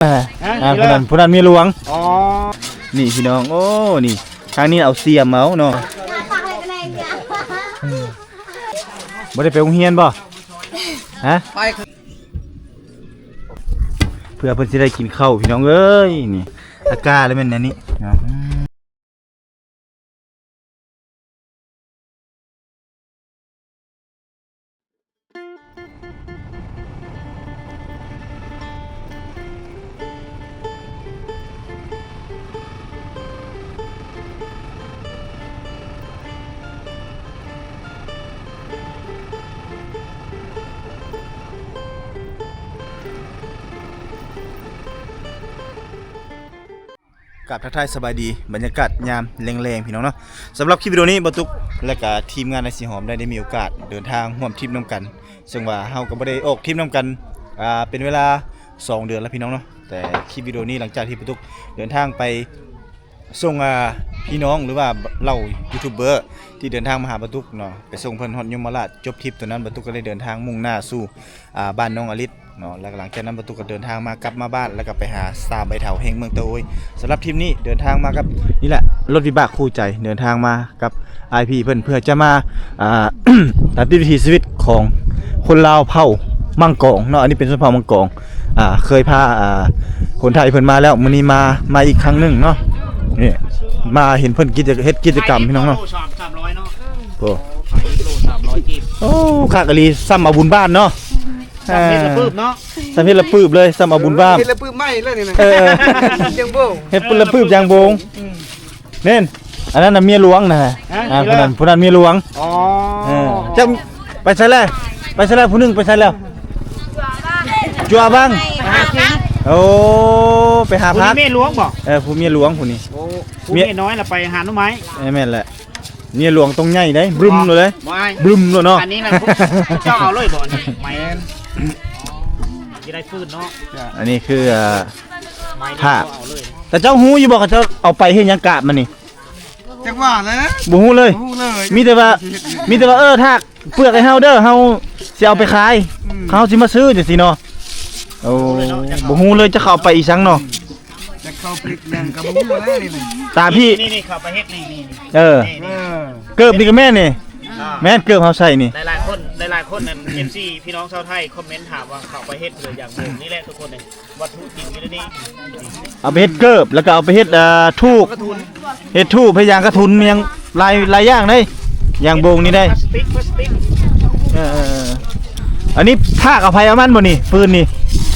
ເອີ ອ່າ ຜູ້ນັ້ນ ຜູ້ນັ້ນເມຍຫຼວງ. ອໍ ນີ້ພີ່ນ້ອງ ໂອ້ ນີ້ ທາງນີ້ເອົາສຽມເອົາເນາະ. ບໍ່ໄດ້ໄປໂຮງຮຽນບໍ່? ຮະ? ໄປ ເພື່ອເພິ່ນຊິໄດ້ກິນເຂົ້າ ພີ່ນ້ອງເອີຍ. ນີ້ ອາກາດລະແມ່ນແນວນີ້ເນາະ. ກາບທັກທາຍສະບາຍດີ ບັນຍາກາດຍາມແລງໆ ພີ່ນ້ອງເນາະ. ສຳລັບຄລິບວິດີໂອນີ້ ບ່າວຕຸກ ແລະກະທີມງານໄອຊີຫອມ ໄດ້ ໄດ້ມີໂອກາດເດີນທາງຮ່ວມທຣິບນຳກັນ, ເຊິ່ງວ່າເຮົາກໍບໍ່ໄດ້ອອກທຣິບນຳກັນ ອ່າ ເປັນເວລາສອງເດືອນແລ້ວ ພີ່ນ້ອງເນາະ. ແຕ່ຄລິບວິດີໂອນີ້ ຫຼັງຈາກທີ່ບ່າວຕຸກເດີນທາງໄປ ສົ່ງ ອ່າ ພີ່ນ້ອງ ຫຼືວ່າເຫຼົ່າຢູທູບເບີທີ່ເດີນທາງມາຫາບ່າວຕຸກເນາະ, ໄປສົ່ງເພິ່ນຮອດຍົມມະລາດ, ຈົບທຣິບໂຕນັ້ນ ບ່າວຕຸກກໍໄດ້ເດີນທາງມຸ່ງໜ້າສູ່ ອ່າ ບ້ານໜອງອາລິດເນາະ. ແລ້ວກໍຫຼັງຈາກນັ້ນ ບ່າວຕຸກກໍເດີນທາງມາ ກັບມາບ້ານ ແລ້ວກໍໄປຫາສາມໃບເຖົ້າແຫ່ງເມືອງຕະໂອ້ຍ. ສຳລັບທຣິບນີ້ ເດີນທາງມາກັບ ນີ້ແຫຼະ ລົດວິບາກຄູ່ໃຈ, ເດີນທາງມາ ກັບອ້າຍພີ່ເພິ່ນ ເພື່ອຈະມາ ອ່າ ຕາມຕິດວິຖີຊີວິດຂອງຄົນລາວເຜົ່າມັງກອງເນາະ. ອັນນີ້ເປັນຊົນເຜົ່າມັງກອງ ອ່າ ເຄີຍພາ ອ່າ ຄົນໄທເພິ່ນມາແລ້ວ, ມື້ນີ້ມາ ມາອີກຄັ້ງໜຶ່ງເນາະ. ນີ້ ມາເຫັນເພິ່ນກິດຈະ ເຮັດກິດຈະກຳ ພີ່ນ້ອງເນາະ. ໂອ້ ໂອ້ ຄັກອີ່ຫຼີ, ສ່ຳເອົາບຸນບ້ານເນາະ. ສ່ຳເຮັດລະປຶບເນາະ, ສ່ຳເຮັດລະປຶບເລີຍ, ສ່ຳເອົາບຸນບ້ານ. ເຮັດລະປຶບໃໝ່ເລີຍນີ້ນະ. ເອີ ເຮັດລະປຶບຢ່າງໂບງ. ແມ່ນ ອັນນັ້ນນະເມຍຫຼວງນະ. ອ່າ ຜູ້ນັ້ນ ຜູ້ນັ້ນເມຍຫຼວງ. ອໍ ເອີ ຈັກໄປໃສແລ້ວ? ໄປໃສແລ້ວ? ຜູ້ໜຶ່ງໄປໃສແລ້ວ? ຈົວບັງ. ໄປຫາກິນ. ໂອ້ ໄປຫາຜັກ. ຜູ້ນີ້ເມຍຫຼວງບໍ? ເອີ ຜູ້ເມຍຫຼວງຜູ້ນີ້. ໂອ້ ຜູ້ເມຍນ້ອຍລະໄປຫາໜໍ່ໄມ້. ເອີ ແມ່ນແຫຼະ. ເມຍຫຼວງຕ້ອງໃຫຍ່ເດ້, ບຶມໂລດເດ້. ບຶມໂລດເນາະ. ອັນນີ້ລະພວກເຈົ້າເອົາເລີຍບໍນີ້? ແມ່ນ. ຊິໄດ້ຟື້ນເນາະ. ອັນນີ້ຄື ອ່າ ໄມ້ນີ້ ພາກ ເຈົ້າເອົາເລີຍ. ແຕ່ເຈົ້າຮູ້ຢູ່ບໍ່ ເຂົາເຈົ້າເອົາໄປເຮັດຫຍັງກາບມັນນີ້? ຈັກວ່າແຫຼະ ບໍ່ຮູ້ເລີຍ. ບໍ່ຮູ້ເລີຍ. ມີແຕ່ວ່າ ມີແຕ່ວ່າ ເອີ ຖາກເປືອກໃຫ້ເຮົາເດີ, ເຮົາຊິເອົາໄປຂາຍ. ອືມ ເຮົາຊິມາຊື້ຈັ່ງຊີ້ເນາະ. ໂອ້ ບໍ່ຮູ້ເລີຍ ຈັກເຂົາເອົາໄປອີ່ສັງເນາະ. ຈັກເຂົາໄປເຮັດຫຍັງກໍບໍ່ຮູ້ແລ້ວນີ້. ຕາພີ່ ນີ້ໆ ເຂົາໄປເຮັດນີ້ໆ. ເອີ ນີ້ໆ ເອີ ເກີບນີ້ກໍແມ່ນນີ້. ອ່າ ແມ່ນ ເກີບເຮົາໃສ່ນີ້. ຫຼາຍໆຄົນ ຫຼາຍໆຄົນນັ້ນ ເອັຟຊີ ພີ່ນ້ອງຊາວໄທຄອມເມັນຖາມວ່າເຂົາໄປເຮັດເພື່ອຫຍັງ. ນີ້ແຫຼະທຸກຄົນນີ້ ວັດຖຸດິບຢູ່ໃນນີ້. ເອົາໄປເຮັດເກີບ ແລ້ວກໍເອົາໄປເຮັດ ອ່າ ທູກ ເຮັດທູກ ເຮັດຫຍັງກະທຸນ ຫຍັງຫຼາຍ ຫຼາຍຢ່າງເດ້. ຢ່າງໂບງນີ້ໄດ້ ພລາສຕິກ ພລາສຕິກ. ເອີ ເອີ ເອີ ອັນນີ້ຖາກເອົາໃຜເອົາມັນບໍ່ນີ້ ຟືນນີ້?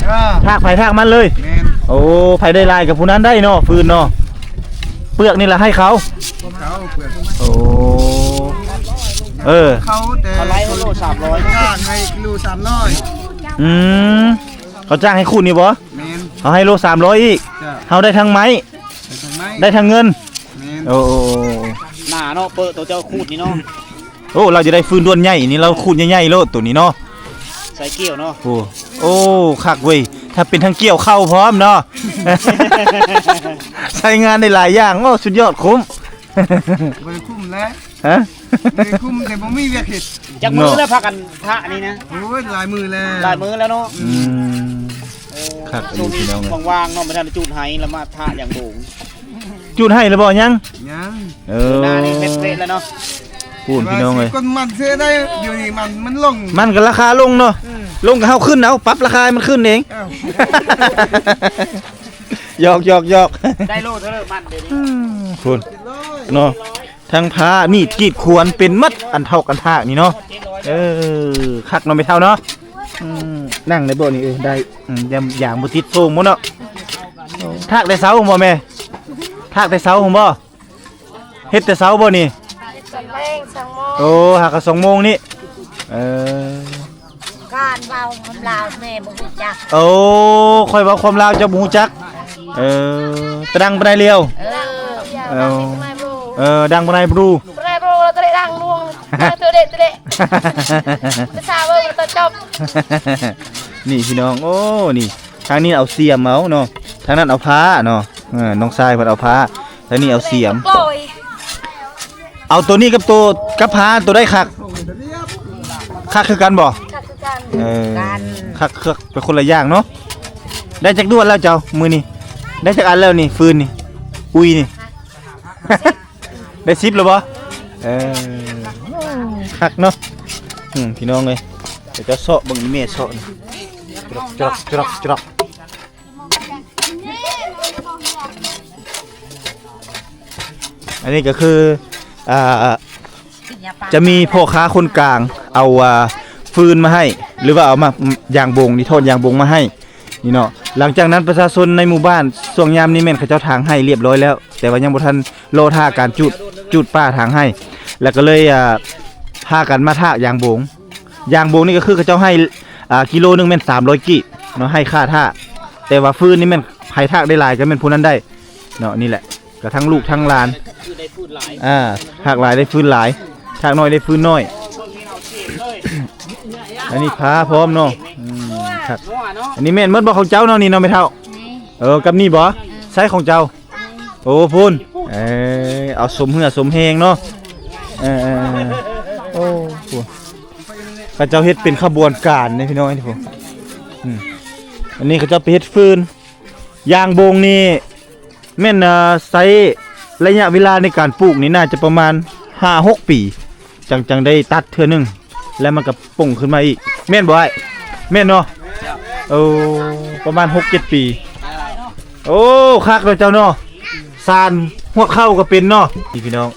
ເອີ ຖາກໃຜຖາກມັນເລີຍ. ແມ່ນ. ໂອ້ ໃຜໄດ້ຫຼາຍກໍຜູ້ນັ້ນໄດ້ເນາະ ຟືນເນາະ. ເປືອກນີ້ລະໃຫ້ເຂົາ ເຂົາເປືອກ. ໂອ້ ເອີ ເຂົາແຕ່ ເຂົາໄລ່ເຮົາໂລສາມຮ້ອຍ ຈ້າງໃຫ້ໂລສາມຮ້ອຍ. ອືມ ເຂົາຈ້າງໃຫ້ຂູດນີ້ບໍ່? ແມ່ນ. ເຂົາໃຫ້ໂລສາມຮ້ອຍອີກ. ເຈົ້າ. ເຮົາໄດ້ທັງໄມ້ ໄດ້ທັງໄມ້ ໄດ້ທັງເງິນ. ແມ່ນ. ໂອ້ ໜາເນາະ ເປີໂຕເຈົ້າຂູດນີ້ເນາະ. ໂອ້ ລາວຈະໄດ້ຟືນດ້ວນໃຫຍ່ນີ້ ລາວຂູດໃຫຍ່ໆໂລດໂຕນີ້ເນາະ. ໃສ່ກ່ຽວເນາະ. ໂອ້ ໂອ້ ຄັກເວີຍ ຖ້າເປັນທັງກ່ຽວເຂົ້າພ້ອມເນາະ. ໃຊ້ງານໄດ້ຫຼາຍຢ່າງ. ໂອ້ ສຸດຍອດ ຄຸ້ມ. ບໍ່ໄດ້ຄຸ້ມແຫຼະ. ຮະ? ໄດ້ຄຸ້ມແຕ່ບໍ່ມີວຽກເຮັດ. ຈັກມື້ແລ້ວພາກັນທະນີ້ນະ? ໂອ້ຍ ຫຼາຍມື້ແລ້ວ ຫຼາຍມື້ແລ້ວເນາະ. ອືມ ຄັກອີ່ຫຼີພີ່ນ້ອງເອີຍ. ວ່າງໆເນາະ ບໍ່ທັນໄດ້ຈູດໄຫ້ລະມາທະຢ່າງໂບງ. ຈູດໄຫ້ລະບໍ່? ຍັງ ຍັງ. ເອີ ໜ້ານີ້ເຮັດເສດແລ້ວເນາະ. ປູນພີ່ນ້ອງເອີຍ ກ່ອນມັນເສຍໄດ້ ດຽວນີ້ມັນ ມັນລົງ ມັນກໍລາຄາລົງເນາະ. ອືມ ລົງກໍເຮົາຂຶ້ນເອົາ ປັບລາຄາໃຫ້ມັນຂຶ້ນເອງ. ເອົ້າ ຢອກໆໆ ໄດ້ໂລເທົ່າໃດມັນດຽວນີ້? ອືມ ພຸ້ນເນາະ. ທັງພ້າມີດກີດຂວນເປັນໝົດ ອັນຖອກອັນຖາກນີ້ເນາະ. ເອີ ຄັກເນາະແມ່ເຖົ້າເນາະ. ອືມ ນັ່ງໄດ້ບໍ່ນີ້? ເອີ ໄດ້. ອືມ ຢາງ ຢາງບໍ່ຕິດໂຊງບໍ່ເນາະ. ໂອ້ ຖາກແຕ່ເຊົ້າພຸ້ນບໍ່ແມ່? ຖາກແຕ່ເຊົ້າພຸ້ນບໍ່? ເຮັດແຕ່ເຊົ້າບໍ່ນີ້? ເຮັດຕອນແລງສອງໂມງ. ໂອ້ ຫາກະສອງໂມງນີ້. ເອີ ການເວົ້າຄວາມລາວແມ່ບໍ່ຮູ້ຈັກ. ໂອ້ ຂ້ອຍເວົ້າຄວາມລາວເຈົ້າບໍ່ຮູ້ຈັກ. ເອີ ຕະດັງປະໄນລຽວ. ເອີ ເອີ ດັງປະໄນບຣູ ປະໄນບຣູ ຕະເລດັງນວງ ຕະເລ ຕະເລ ພາສາເວົ້າຕະຈົບ. ນີ້ພີ່ນ້ອງ ໂອ້ ນີ້ ທາງນີ້ເອົາສຽມເອົາເນາະ ທາງນັ້ນເອົາພ້າເນາະ. ເອີ ນ້ອງຊາຍເພິ່ນເອົາພ້າ ທາງນີ້ເອົາສຽມ. ເອົາໂຕນີ້ກັບໂຕ ກັບພ້າໂຕໃດຄັກ? ຄັກຄືກັນບໍ່? ຄັກຄືກັນ. ເອີ ຄັກ ຄັກ ເປັນຄົນລະຢ່າງເນາະ. ໄດ້ຈັກດ້ວນແລ້ວເຈົ້າມື້ນີ້? ໄດ້ຈັກອັນແລ້ວນີ້? ຟືນນີ້ ອຸຍນີ້ ໄດ້ສິບແລ້ວບໍ່? ເອີ ຄັກເນາະ. ອືມ ພີ່ນ້ອງເອີຍ ດຽວເຈົ້າເຊາະເບິ່ງອີ່ແມ່ເຊາະນີ້ ຈຣອກ ຈຣອກ ຈຣອກ ຈຣອກ. ອັນນີ້ກໍຄື ອ່າ ຈະມີພໍ່ຄ້າຄົນກາງເອົາ ອ່າ ຟືນມາໃຫ້ ຫຼືວ່າເອົາມາ ຢາງບົງນີ້ ທ່ອນຢາງບົງມາໃຫ້ນີ້ເນາະ. ຫຼັງຈາກນັ້ນປະຊາຊົນໃນໝູ່ບ້ານຊ່ວງຍາມນີ້ແມ່ນເຂົາເຈົ້າຖາງໄຮ່ລຽບຮ້ອຍແລ້ວ ແຕ່ວ່າຍັງບໍ່ທັນ ລໍຖ້າການຈູດ ຈູດປ່າຖາງໄຮ່ ແລ້ວກໍເລີຍ ອ່າ ພາກັນມາຖາກຢາງບົງ. ຢາງບົງນີ້ກໍຄືເຂົາເຈົ້າໃຫ້ ອ່າ ກິໂລໜຶ່ງແມ່ນສາມຮ້ອຍກີບເນາະ ໃຫ້ຄ່າຖາກ ແຕ່ວ່າຟືນນີ້ແມ່ນໃຜຖາກໄດ້ຫຼາຍກໍແມ່ນຜູ້ນັ້ນໄດ້ເນາະ. ນີ້ແຫຼະ ກະທັງລູກທັງຫຼານ ອ່າ ຖາກຫຼາຍໄດ້ຟືນຫຼາຍ ຖາກໜ້ອຍໄດ້ຟືນໜ້ອຍ. ອັນນີ້ພາພ້ອມເນາະ. ອືມ ຄັກ. ອັນນີ້ແມ່ນໝົດບໍ່ຂອງເຈົ້າເນາະ ນີ້ເນາະແມ່ເຖົ້າ? ເອີ ກັບນີ້ບໍ່? ໃຊ້ຂອງເຈົ້າ. ໂອ້ ພຸ້ນ ເອີ ເອົາສົມເຫື່ອສົມແຮງເນາະ. ເອີ ເອີ ເອີ ໂອ້ ເຂົາເຈົ້າເຮັດເປັນຂະບວນການເດ້ພີ່ນ້ອງ ນີ້ພຸ້ນ. ອືມ ອັນນີ້ເຂົາເຈົ້າໄປເຮັດຟືນ. ຢາງບົງນີ້ແມ່ນ ເອີ ໃຊ້ໄລຍະເວລາໃນການປູກນີ້ໜ້າຈະປະມານຫ້າຫົກປີ ຈັ່ງ ຈັ່ງໄດ້ຕັດເທື່ອໜຶ່ງ ແລ້ວມັນກໍປົ່ງຂຶ້ນມາອີກ ແມ່ນບໍ່ອ້າຍ? ແມ່ນເນາະ. ໂອ້ ປະມານຫົກເຈັດປີ. ໂອ້ ຄັກເນາະເຈົ້າເນາະ. ສານຫວດເຂົ້າກໍເປັນເນາະ ນີ້ພີ່ນ້ອງ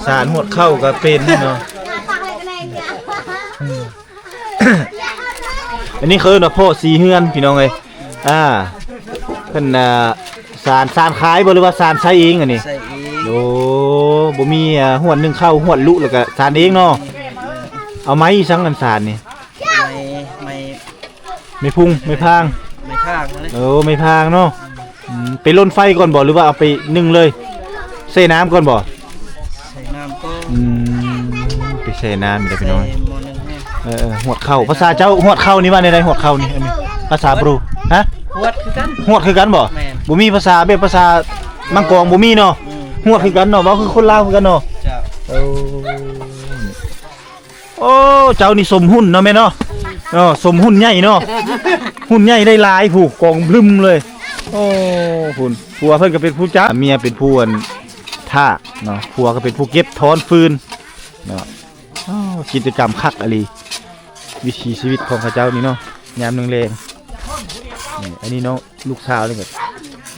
ສານຫວດເຂົ້າກໍເປັນເນາະ. ອັນນີ້ເຂົາເອີ້ນວ່າພໍ່ສີເຮືອນ ພີ່ນ້ອງເອີຍ. ອ່າ ເພິ່ນ ອ່າ ສານ ສານຂາຍບໍ່ ຫຼືວ່າສານໃຊ້ເອງອັນນີ້? ໃຊ້ເອງ. ໂອ້ ບໍ່ມີ ອ່າ ຫວດໜຶ່ງເຂົ້າ ຫວດລຸ ແລ້ວກໍສານເອງເນາະ. ເອົາໄມ້ອີ່ສັງອັນສານນີ້? ໄມ້ ໄມ້ ໄມ້ພຸງ ໄມ້ພາງ. ໄມ້ພາງ. ໂອ້ ໄມ້ພາງເນາະ. ອືມ ໄປລົນໄຟກ່ອນບໍ່ ຫຼືວ່າເອົາໄປໜຶ້ງເລີຍ? ໃສ່ນ້ຳກ່ອນບໍ່? ໃສ່ນ້ຳກ່ອນ. ອືມ ໄປໃສ່ນ້ຳອີກແລ້ວພີ່ນ້ອງ. ໃສ່ໝໍ້ໜຶ່ງ. ເອີ ເອີ ຫວດເຂົ້າ ພາສາເຈົ້າ ຫວດເຂົ້ານີ້ວ່າແນວໃດ? ຫວດເຂົ້ານີ້ ອັນນີ້ພາສາບຣູ ຮະ? ຫວດຄືກັນ. ຫວດຄືກັນບໍ່? ແມ່ນ. ບໍ່ມີພາສາແບບພາສາມັງກອງ ບໍ່ມີເນາະ. ອືມ ຫວດຄືກັນເນາະ ເວົ້າຄືຄົນລາວຄືກັນເນາະ. ເຈົ້າ. ໂອ້ ໂອ້ ເຈົ້ານີ້ສົມຮຸ້ນເນາະແມ່ເນາະ. ເອີ ສົມຮຸ້ນໃຫຍ່ເນາະ ຮຸ້ນໃຫຍ່ໄດ້ຫຼາຍ ຜູ້ກອງບລຶມເລີຍ. ໂອ້ ພຸ້ນ ຜົວເພິ່ນກໍເປັນຜູ້ຈັບ ເມຍເປັນຜູ້ອັນຖາກເນາະ ຜົວກໍເປັນຜູ້ເກັບຖອນຟືນເນາະ. ໂອ້ ກິດຈະກຳຄັກອີ່ຫຼີ ວິຖີຊີວິດຂອງເຂົາເຈົ້ານີ້ເນາະ ຍາມແລງໆ. ນີ້ ອັນນີ້ເນາະ ລູກສາວນີ້ກໍ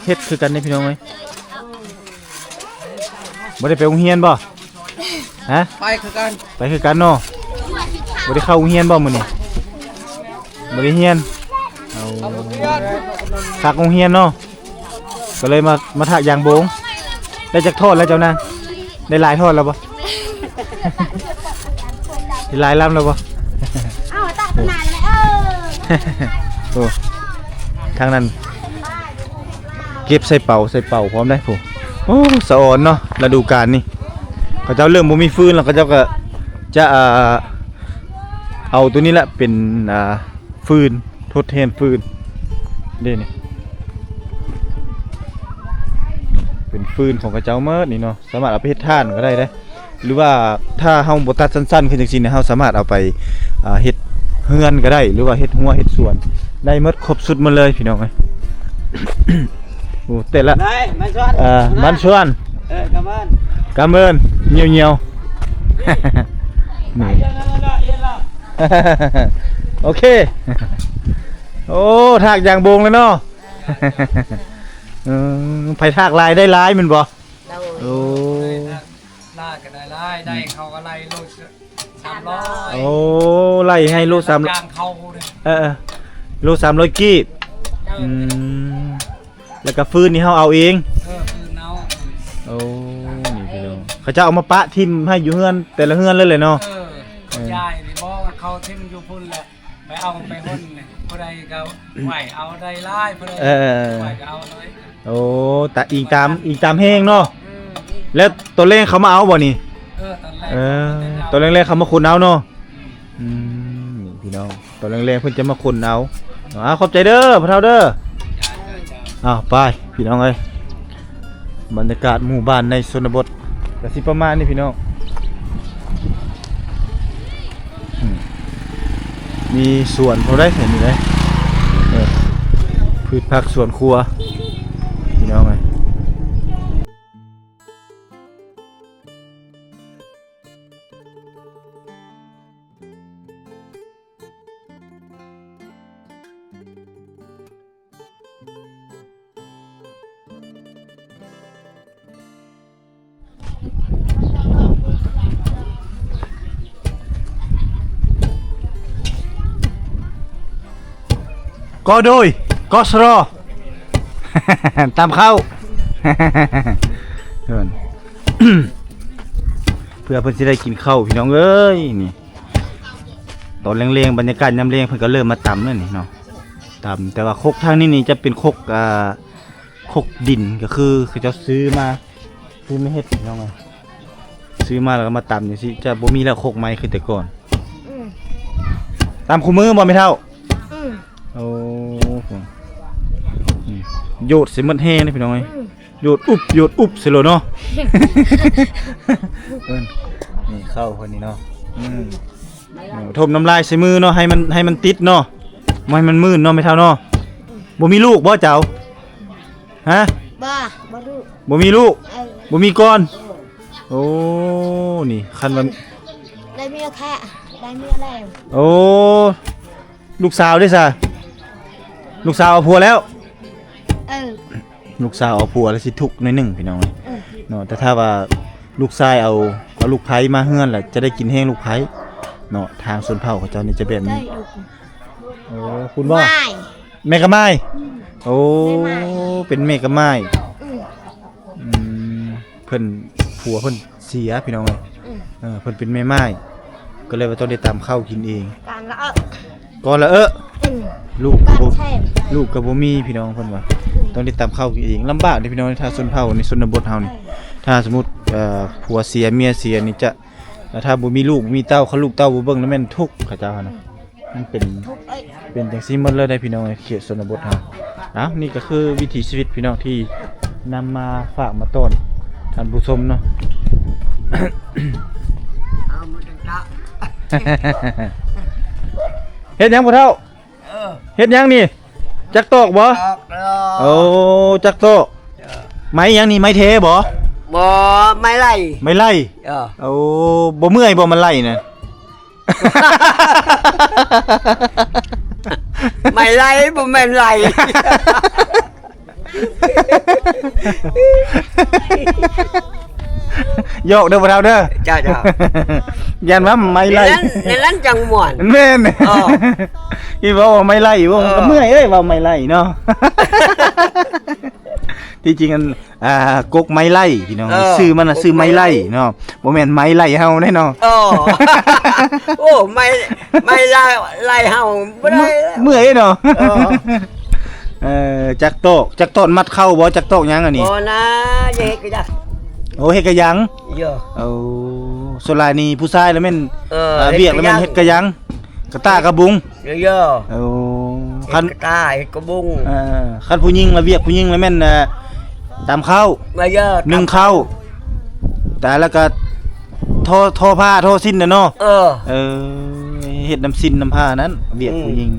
ເຮັດຄືກັນເດ້ພີ່ນ້ອງເອີຍ. ບໍ່ໄດ້ໄປໂຮງຮຽນບໍ່? ຮະ? ໄປຄືກັນ. ໄປຄືກັນເນາະ. ບໍ່ໄດ້ເຂົ້າໂຮງຮຽນບໍ່ມື້ນີ້? ບໍ່ໄດ້ຮຽນ. ເອົາ ພັກໂຮງຮຽນເນາະ ກໍເລີຍມາ ມາຖາກຢາງບົງ. ໄດ້ຈັກທ່ອນແລ້ວເຈົ້ານາງ? ໄດ້ຫຼາຍທ່ອນແລ້ວບໍ່? ໄດ້ຫຼາຍລຳແລ້ວບໍ່? ເອົາ ຕັກນານແລ້ວ. ໂອ້ ທາງນັ້ນເກັບໃສ່ເປົາ ໃສ່ເປົາພ້ອມໄດ໋ ໂອ້ ສະອອນເນາະ. ລະດູການນີ້ ເຂົາເຈົ້າເລີ່ມບໍ່ມີຟືນແລ້ວ ເຂົາເຈົ້າກໍຈະ ອ່າ ເອົາໂຕນີ້ແຫຼະເປັນ ອ່າ ຟືນ ທົດແທນຟືນເດ້ນີ້ ເປັນຟືນຂອງເຂົາເຈົ້າໝົດນີ້ເນາະ. ສາມາດເອົາໄປເຮັດຖ່ານກໍໄດ້ເດ້ ຫຼືວ່າຖ້າເຮົາບໍ່ຕັດສັ້ນໆ ຄືຈັ່ງຊີ້ນີ້ ເຮົາສາມາດເອົາໄປ ອ່າ ເຮັດເຮືອນກໍໄດ້ ຫຼືວ່າເຮັດຮົ້ວເຮັດສວນໄດ້ໝົດ ຄົບຊຸດໝົດເລີຍພີ່ນ້ອງເອີຍ. ໂອ້ ແຕ່ລະ ໄດ້ ມັນຊວນ ເອີ ມັນຊວນ ເອີ ກຳເອີນ ກຳເອີນ ຍ່ຽວໆ ນີ້ ໂອເຄ. ໂອ້ ຖາກຢາງບົງແລ້ວເນາະ. ເອີ ໃຜຖາກຫຼາຍໄດ້ຫຼາຍແມ່ນບໍ່? ໂດຍ. ໂອ້ ຫຼາຍກໍໄດ້ຫຼາຍ ໄດ້ເຂົາກໍໄລ່ໂລສາມຮ້ອຍ. ໂອ້ ໄລ່ໃຫ້ໂລສາມ ຈ້າງເຂົາເດ້. ເອີ ເອີ ໂລສາມຮ້ອຍກີບ. ເອີ ອືມ ແລ້ວກໍຟືນນີ້ເຮົາເອົາເອງ. ເອີ ຟືນເອົາ. ໂອ້ ນີ້ພີ່ນ້ອງ ເຂົາເຈົ້າເອົາມາປະຖິ້ມໃຫ້ຢູ່ເຮືອນ ແຕ່ລະເຮືອນເລີຍແຫຼະເນາະ. ເອີ ເອີ ຢາຍນີ້ບໍ່ ເຂົາຖິ້ມຢູ່ພຸ້ນແຫຼະ ໄປເອົາໄປຫົ່ນນີ້ ຜູ້ໃດກໍໄຫວເອົາໄດ້ຫຼາຍ ຜູ້ໃດ ເອີ ໄຫວກໍເອົາໜ້ອຍ. ໂອ້ ຕາ ອີງຕາມ ອີງຕາມແຮງເນາະ. ອືມ ແລ້ວຕອນແລງເຂົາມາເອົາບໍ່ນີ້? ເອີ ຕອນແລງ ເອີ ຕອນແລງໆເຂົາມາຂຸດເອົາເນາະ. ອືມ ອືມ ນີ້ພີ່ນ້ອງ ຕອນແລງໆເພິ່ນຈະມາຂົນເອົາ. ອ່າ ຂອບໃຈເດີພໍ່ເຖົ້າເດີ. ອ່າ ໄປພີ່ນ້ອງເອີຍ ບັນຍາກາດໝູ່ບ້ານໃນຊົນນະບົດກໍຊິປະມານນີ້ພີ່ນ້ອງ. ອືມ ມີສວນເທົ່າໃດແຖວນີ້ເດ້. ເອີ ພືດຜັກສວນຄົວ ພີ່ນ້ອງເອີຍ. ກໍໂດຍ ກໍສະລໍ ຕຳເຂົ້າ ເພິ່ນ ເພື່ອເພິ່ນຊິໄດ້ກິນເຂົ້າ ພີ່ນ້ອງເອີຍ ນີ້ ຕອນແລງໆ ບັນຍາກາດຍາມແລງ ເພິ່ນກໍເລີ່ມມາຕຳແລ້ວນີ້ເນາະ ຕຳ ແຕ່ວ່າຄົກທາງນີ້ນີ້ຈະເປັນຄົກ ອ່າ ຄົກດິນ ກໍຄືເຂົາເຈົ້າຊື້ມາ ຊື້ມາເຮັດ ພີ່ນ້ອງເອີຍ ຊື້ມາແລ້ວກໍມາຕຳຈັ່ງຊີ້ ຈະບໍ່ມີແລ້ວຄົກໄມ້ຄືແຕ່ກ່ອນ. ອືມ ຕຳຄູ່ມື້ບໍ່ແມ່ເຖົ້າ? ອືມ ໂອ້ ອືມ ໂຍດໃສ່ໝົດແຮງເດ້ ພີ່ນ້ອງເອີຍ ອືມ ໂຍດອຸບ ໂຍດອຸບໃສ່ໂລດເນາະ. ເອີ ນີ້ເຂົ້າເພິ່ນນີ້ເນາະ ອືມ ຖົມນ້ຳລາຍໃສ່ມືເນາະ ໃຫ້ມັນ ໃຫ້ມັນຕິດເນາະ ບໍ່ໃຫ້ມັນມື່ນເນາະ ແມ່ເຖົ້າເນາະ. ບໍ່ມີລູກບໍ່ເຈົ້າ? ຮະ? ບໍ່ ບໍ່ລູກ ບໍ່ມີລູກ ເອີ ບໍ່ມີກ່ອນ. ໂອ້ ນີ້ຄັນວ່າ ໄດ້ເມຍແທ້ ໄດ້ເມຍແລ້ວ. ໂອ້ ລູກສາວເດ້ຊະ? ລູກສາວເອົາຜົວແລ້ວ? ເອີ ລູກສາວເອົາຜົວແລ້ວຊິທຸກໜ້ອຍໜຶ່ງ ພີ່ນ້ອງເອີຍ ເອີ ເນາະ. ແຕ່ຖ້າວ່າລູກຊາຍເອົາ ເອົາລູກໃພ້ມາເຮືອນລະ ຈະໄດ້ກິນແຮງລູກໃພ້ເນາະ. ທາງຊົນເຜົ່າເຂົາເຈົ້ານີ້ຈະແບບນີ້. ໂອ້ ຄຸນບໍ່? ແມ່ກະໝ້າຍ ອືມ ໂອ້ ແມ່ກະໝ້າຍ ເປັນແມ່ກະໝ້າຍ ອືມ ອືມ ເພິ່ນ ຜົວເພິ່ນເສຍ ພີ່ນ້ອງເອີຍ ອືມ ເອີ ເພິ່ນເປັນແມ່ໝ້າຍ ກໍເລີຍວ່າຕ້ອງໄດ້ຕຳເຂົ້າກິນເອງ ກ່ອນລະເອີ ກ່ອນລະເອີ ອືມ ລູກກໍບໍ່ ລູກກໍບໍ່ມີ ພີ່ນ້ອງ ເພິ່ນວ່າ ອືມ ຕ້ອງໄດ້ຕຳເຂົ້າກິນເອງ. ລຳບາກເດ້ ພີ່ນ້ອງ ຖ້າຊົນເຜົ່າໃນຊົນນະບົດເຮົານີ້ ເອີ ຖ້າສົມມຸດ ເອີ ຜົວເສຍເມຍເສຍນີ້ຈະ ແລ້ວຖ້າບໍ່ມີລູກບໍ່ມີເຕົ້າ ຄັນລູກເຕົ້າບໍ່ເບິ່ງນະແມ່ນທຸກ ເຂົາເຈົ້າຫັ້ນນະ ມັນເປັນ ເປັນຈັ່ງຊີ້ໝົດເລີຍເດ້ ພີ່ນ້ອງເອີຍ ເຂດຊົນນະບົດເຮົາ. ເອົ້າ ນີ້ກໍຄືວິຖີຊີວິດ ພີ່ນ້ອງ ທີ່ນຳມາຝາກມາຕ້ອນທ່ານຜູ້ຊົມເນາະ. ເຮັດຫຍັງພໍ່ເຖົ້າ? ເອີ ເຮັດຫຍັງນີ້? ຈັກຕອກບໍ່? ຕອກ ໂອ້ ຈັກຕອກ. ເອີ ໄມ້ຫຍັງນີ້? ໄມ້ແທ້ບໍ່? ບໍ່ ໄມ້ໄລ່ ໄມ້ໄລ່. ເອີ ໂອ້ ບໍ່ເມື່ອຍບໍ່ ມັນໄລ່ນະ? ໄມ້ໄລ່ ບໍ່ແມ່ນໄລ່. ຢອກເດີພໍ່ເຖົ້າເດີ. ເຈົ້າ ເຈົ້າ ຢ້ານວ່າໄມ້ໄລ່ ນັ້ນ ນັ້ນຈັ່ງມ່ວນ. ແມ່ນ ເອີ ອີເວົ້າວ່າໄມ້ໄລ່ ເອີ ເວົ້າກໍເມື່ອຍເອີຍ ເວົ້າໄມ້ໄລ່ເນາະ. ທີ່ຈິງອັນ ອ່າ ກົກໄມ້ໄລ່ ພີ່ນ້ອງ ເອີ ຊື່ມັນນະ ກົກ ຊື່ໄມ້ໄລ່ ໄມ້ໄລ່ເນາະ ບໍ່ແມ່ນໄມ້ໄລ່ເຮົາເດ້ເນາະ. ເອີ ໂອ້ ໄມ້ ໄມ້ໄລ່ ໄລ່ເຮົາບໍ່ໄດ້ ເມື່ອຍເນາະ. ເອີ ເອີ ຈັກຕອກ ຈັກຕອກມັດເຂົ້າບໍ່? ຈັກຕອກຫຍັງອັນນີ້? ບໍ່ນະ ຈະເຮັດກະຍັງ. ໂອ້ ເຮັດກະຍັງ. ໂອ້ ສ່ວນຫຼາຍນີ້ຜູ້ຊາຍລະແມ່ນ ເອີ ອ່າ ວຽກລະແມ່ນເຮັດກະຍັງ ກະຕ່າກະບຸງ. ເອີ ເອີ ໂອ້ ເຮັດ ຄັນ ກະຕ່າ ເຮັດກະບຸງ. ເອີ ຄັນຜູ້ຍິງລະ ວຽກຜູ້ຍິງລະແມ່ນ ອ່າ ຕຳເຂົ້າ ໜຶ້ງເຂົ້າ ຕາຍລະກະ ທໍ້ ທໍ້ຜ້າ ທໍ້ສິ້ນນະເນາະ. ເອີ ເອີ ເຮັດນຳສິ້ນນຳຜ້ານັ້ນ ວຽກ ອືມ ຜູ້ຍິງ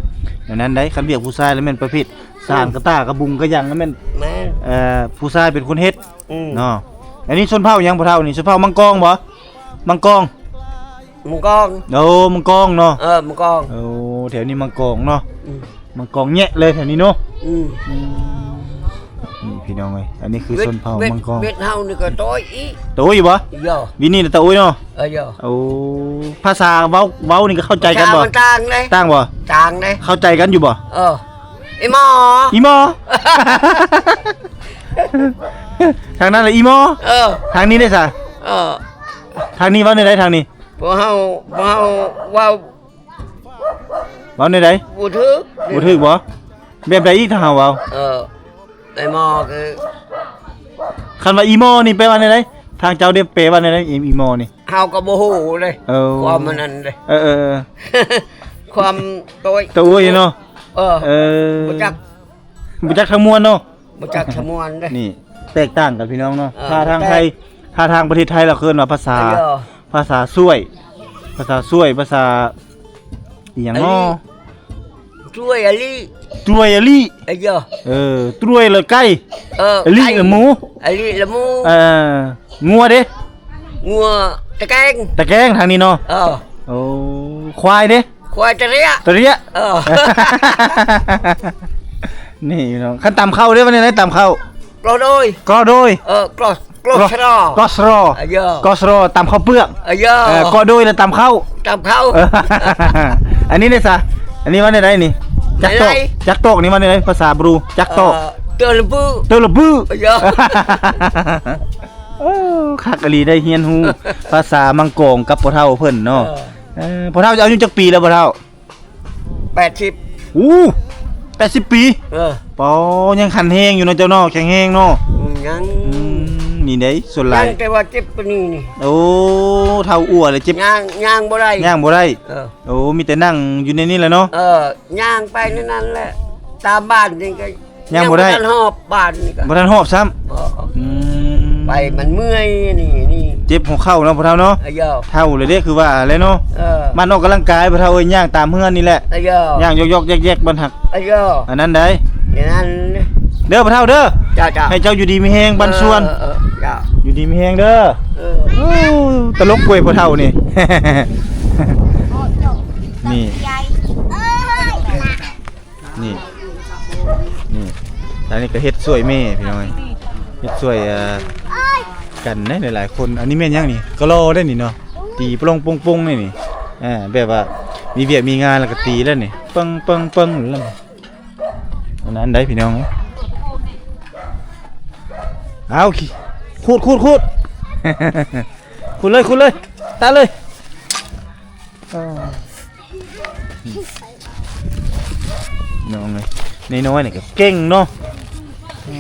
ແນວນັ້ນໄດ໋. ຄັນວຽກຜູ້ຊາຍລະແມ່ນປະເພດ ອືມ ສານ ກະຕ່າກະບຸງກະຍັງລະແມ່ນ ແມ່ນ ເອີ ຜູ້ຊາຍເປັນຄົນເຮັດ. ອືມ ເນາະ. ອັນນີ້ຊົນເຜົ່າຫຍັງພໍ່ເຖົ້ານີ້? ຊົນເຜົ່າມັງກອງບໍ່? ມັງກອງ ມັງກອງ. ໂອ້ ມັງກອງເນາະ. ເອີ ມັງກອງ. ໂອ້ ແຖວນີ້ມັງກອງເນາະ. ອືມ ມັງກອງແຍະເລີຍແຖວນີ້ເນາະ. ອືມ ອືມ ນີ້ພີ່ນ້ອງເອີຍ ອັນນີ້ຄືຊົນເຜົ່າມັງກອງ. ເວັດເຮົານີ້ກໍໂຕຍອີກ ໂຕຍຢູ່ບໍ່? ເອີ ວິນນີ້ນະໂຕຍເນາະ. ເອີ ໂອ້ ພາສາເວົ້າ ເວົ້ານີ້ກໍເຂົ້າໃຈກັນບໍ່? ພາສາມັນຕ່າງເດ້. ຕ່າງບໍ່? ຕ່າງເດ້. ເຂົ້າໃຈກັນຢູ່ບໍ່? ເອີ ອີໝໍ ອີໝໍ. ທາງນັ້ນລະອີໝໍ. ເອີ ທາງນີ້ເດ້ຊະ? ເອີ ທາງນີ້ເວົ້າແນວໃດທາງນີ້? ພວກເຮົາ ພວກເຮົາເວົ້າ ເວົ້າແນວໃດ? ບໍ່ຖືກ ບໍ່ຖືກບໍ່? ແບບໃດອີກຖ້າເຮົາເວົ້າ? ເອີ ໄອ້ໝໍຄື ຄັນວ່າອີໝໍນີ້ແປວ່າແນວໃດ? ທາງເຈົ້າໄດ້ແປວ່າແນວໃດ ອີ ອີໝໍນີ້? ເຮົາກໍບໍ່ຮູ້ເດ້. ເອີ ຄວາມອັນນັ້ນເດ້. ເອີ ເອີ ເອີ ຄວາມໂຕຍ ໂຕຍເນາະ. ເອີ ເອີ ບໍ່ຈັກ ບໍ່ຈັກທັງມວນເນາະ. ບໍ່ຈັກສະໝວນເດ້. ນີ້ແຕກຕ່າງກັນພີ່ນ້ອງເນາະ. ເອີ ຖ້າທາງໄທ ຖ້າທາງປະເທດໄທລາວເອີ້ນວ່າພາສາ ເອີ ພາສາຊ່ວຍ ພາສາຊ່ວຍ ພາສາອີ່ຫຍັງເນາະ? ຊ່ວຍອາລີ. ຕຣວຍອະລີ ເອີ ເອີ ຕຣວຍລະໄກ່ ເອີ ອະລີລະໝູ ອະລີລະໝູ ເອີ ງົວເດ້ ງົວຕະແກງ ຕະແກງທາງນີ້ເນາະ ເອີ ໂອ້ ຄວາຍເດ້ ຄວາຍຕະເຣຍ ຕະເຣຍ ເອີ ນີ້ເນາະ ຄັນຕຳເຂົ້າເດ້ ວ່າແນວໃດຕຳເຂົ້າ ກອໂດຍ ກອໂດຍ ເອີ ກອ ກອສຣ ກອສຣ ເອີ ກອສຣ ຕຳເຂົ້າເປືອກ ເອີ ກອໂດຍລະຕຳເຂົ້າ ຕຳເຂົ້າ ເອີ ອັນນີ້ເດ້ຊະ ອັນນີ້ວ່າແນວໃດນີ້ ຈັກຕອກ ຈັກຕອກນີ້ວ່າແນວໃດ ພາສາບຣູ ຈັກຕອກ ເອີ ເຕີລະບື ເຕີລະບື ເອີ ໂອ້ ຄັກອີ່ຫຼີ ໄດ້ຮຽນຮູ້ພາສາມັງກອງກັບພໍ່ເຖົ້າເພິ່ນເນາະ ເອີ ເອີ ພໍ່ເຖົ້າອາຍຸຈັກປີແລ້ວ ພໍ່ເຖົ້າ? ແປດສິບ ໂອ້ ແປດສິບປີ ເອີ ປາ ຍັງແຂງແຮງຢູ່ເນາະເຈົ້າເນາະ ແຂງແຮງເນາະ ອືມ ຍັງ ອືມ ນີ້ເດ້ ສ່ວນຫຼາຍ ຍັງແຕ່ວ່າເຈັບປານນີ້ນີ້ ໂອ້ ເຖົ້າອົວແລ້ວເຈັບ ຍ່າງ ຍ່າງບໍ່ໄດ້ ຍ່າງບໍ່ໄດ້ ເອີ ໂອ້ ມີແຕ່ນັ່ງຢູ່ໃນນີ້ແຫຼະເນາະ ເອີ ຍ່າງໄປໃນນັ້ນແຫຼະ ຕາມບ້ານນີ້ກໍ ຍັງບໍ່ໄດ້ ຍັງບໍ່ທັນຮອບບ້ານນີ້ກໍ ບໍ່ທັນຮອບຊ້ຳ ບໍ່ ອືມ ໄປມັນເມື່ອຍ ນີ້ ນີ້ ເຈັບຫົວເຂົ່າເນາະ ພໍ່ເຖົ້າເນາະ ເຖົ້າແລ້ວເດ້ ຄືວ່າແຫຼະເນາະ ເອີ ມັນອອກກຳລັງກາຍ ພໍ່ເຖົ້າເອີຍ ຍ່າງຕາມເຮືອນນີ້ແຫຼະ ເອີ ຍ່າງຢອກໆແຢກໆ ບັນຫັກ ເອີ ອັນນັ້ນໃດ ອັນນັ້ນ ເດີພໍ່ເຖົ້າເດີ ເຈົ້າໆ ໃຫ້ເຈົ້າຢູ່ດີມີແຮງ ບັນຊວນ ເອີ ເອີ ເຈົ້າ ຢູ່ດີມີແຮງເດີ ເອີ ໂອ້ ຕະຫຼົກເວີຍ ພໍ່ເຖົ້ານີ້ ນີ້ ນີ້ ນີ້ ອັນນີ້ກໍເຮັດຊ່ວຍແມ່ພີ່ນ້ອງເອີຍ ເຮັດຊ່ວຍ ເອີ ກັນເດ້ຫຼາຍໆຄົນ ອັນນີ້ແມ່ນຫຍັງນີ້ ກະລໍເດ້ນີ້ເນາະ ຕີປະລົງປົງໆເດ້ນີ້ ເອີ ແບບວ່າມີວຽກມີງານແລ້ວກໍຕີແລ້ວນີ້ ປຶ້ງໆໆ ແລ້ວນີ້ ອັນນັ້ນໄດ໋ພີ່ນ້ອງເອີຍ ເອົາ ຂູດໆໆ ຂູດເລີຍ ຂູດເລີຍ ຕັດເລີຍ ເອີ ນ້ອງເອີຍ ນ້ອຍໆນີ້ກໍເກັ່ງເນາະ ເອີ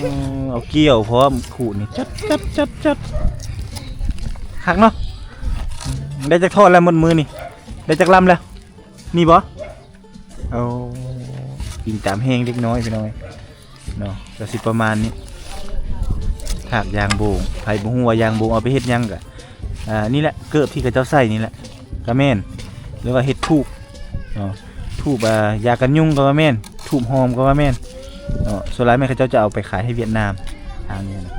ເອົາກ່ຽວພ້ອມ ຂູດນີ້ ຈັດໆໆໆ ຄັກເນາະ ໄດ້ຈັກທ່ອນແລ້ວໝົດມື້ນີ້ ໄດ້ຈັກລຳແລ້ວ ນີ້ບໍ່? ໂອ້ ກິນຕາມແຮງເດັກນ້ອຍພີ່ນ້ອງເອີຍ ເນາະ ກໍຊິປະມານນີ້ ຖາກຢາງໂບງ ໃຜບໍ່ຮູ້ວ່າຢາງໂບງເອົາໄປເຮັດຫຍັງກະ ອ່າ ນີ້ແຫຼະ ເກີບທີ່ເຂົາເຈົ້າໃສ່ນີ້ແຫຼະ ກະແມ່ນ ຫຼືວ່າເຮັດທູບເນາະ ທູບ ອ່າ ຢາກັນຍຸງກໍວ່າແມ່ນ ທູບຫອມກໍວ່າແມ່ນເນາະ ສ່ວນຫຼາຍແມ່ນເຂົາເຈົ້າຈະເອົາໄປຂາຍໃຫ້ຫວຽດນາມ ທາງນີ້ນະ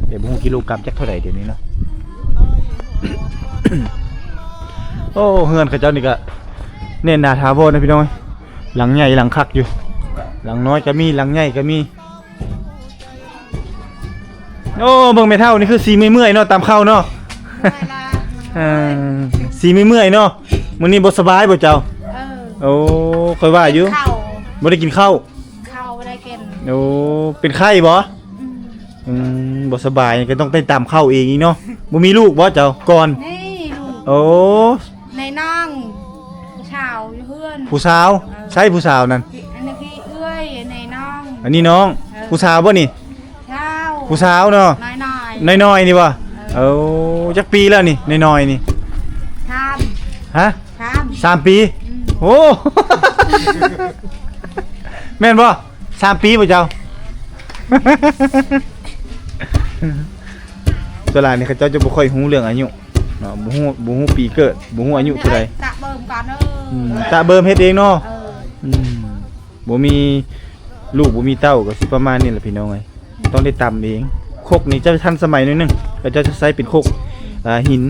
ແຕ່ບໍ່ຮູ້ກິໂລກຣາມຈັກເທົ່າໃດດຽວນີ້ເນາະ ໂອ້ ເຮືອນເຂົາເຈົ້ານີ້ກະແໜ້ນໜາຖາວອນນະພີ່ນ້ອງ ຫຼັງໃຫຍ່ຫຼັງຄັກຢູ່ ຫຼັງນ້ອຍກໍມີ ຫຼັງໃຫຍ່ກໍມີ ໂອ້ ເບິ່ງແມ່ເຖົ້ານີ້ຄືຊິເມື່ອຍໆເນາະ ຕຳເຂົ້າເນາະ ເອີ ຊິເມື່ອຍໆເນາະ ມື້ນີ້ບໍ່ສະບາຍບໍ່ເຈົ້າ? ເອີ ໂອ້ ຂ້ອຍວ່າຢູ່ ເຂົ້າ ບໍ່ໄດ້ກິນເຂົ້າ ເຂົ້າບໍ່ໄດ້ກິນ ໂອ້ ເປັນໄຂ້ບໍ່? ອືມ ອືມ ບໍ່ສະບາຍກໍຕ້ອງໄດ້ຕຳເຂົ້າເອງອີກເນາະ ບໍ່ມີລູກບໍ່ເຈົ້າ? ກ່ອນ ນີ້ລູກ ໂອ້ ໃນນ້ອງ ຜູ້ສາວຢູ່ເຮືອນ ຜູ້ສາວ ເອີ ໃສຜູ້ສາວນັ້ນ? ອັນນີ້ພີ່ເອື້ອຍ ໃນນ້ອງ ອັນນີ້ນ້ອງ ເອີ ຜູ້ສາວບໍ່ນີ້? ສາວ ຜູ້ສາວເນາະ ນ້ອຍໆ ນ້ອຍໆນີ້ບໍ່? ເອີ ເອີ ຈັກປີແລ້ວນີ້ ນ້ອຍໆນີ້? ສາມ ຮະ? ສາມ ສາມປີ ອືມ ໂອ້ ແມ່ນບໍ່? ສາມປີບໍ່ເຈົ້າ? ສ່ວນຫຼາຍນີ້ເຂົາເຈົ້າຈະບໍ່ຄ່ອຍຮູ້ເລື່ອງອາຍຸເນາະ ບໍ່ຮູ້ ບໍ່ຮູ້ປີເກີດ ບໍ່ຮູ້ອາຍຸເທົ່າໃດ ຕະເບິ່ມກ່ອນເດີ ອືມ ຕະເບິ່ມເຮັດເອງເນາະ ເອີ ອືມ ບໍ່ມີລູກບໍ່ມີເຕົ້າກໍຊິປະມານນີ້ແຫຼະພີ່ນ້ອງເອີຍ ຕ້ອງໄດ້ຕຳເອງ ຄົກນີ້ຈະທັນສະໄໝໜ້ອຍໜຶ່ງ ເຂົາເຈົ້າຈະໃຊ້ເປັນຄົກ ອ່າ ຫີນ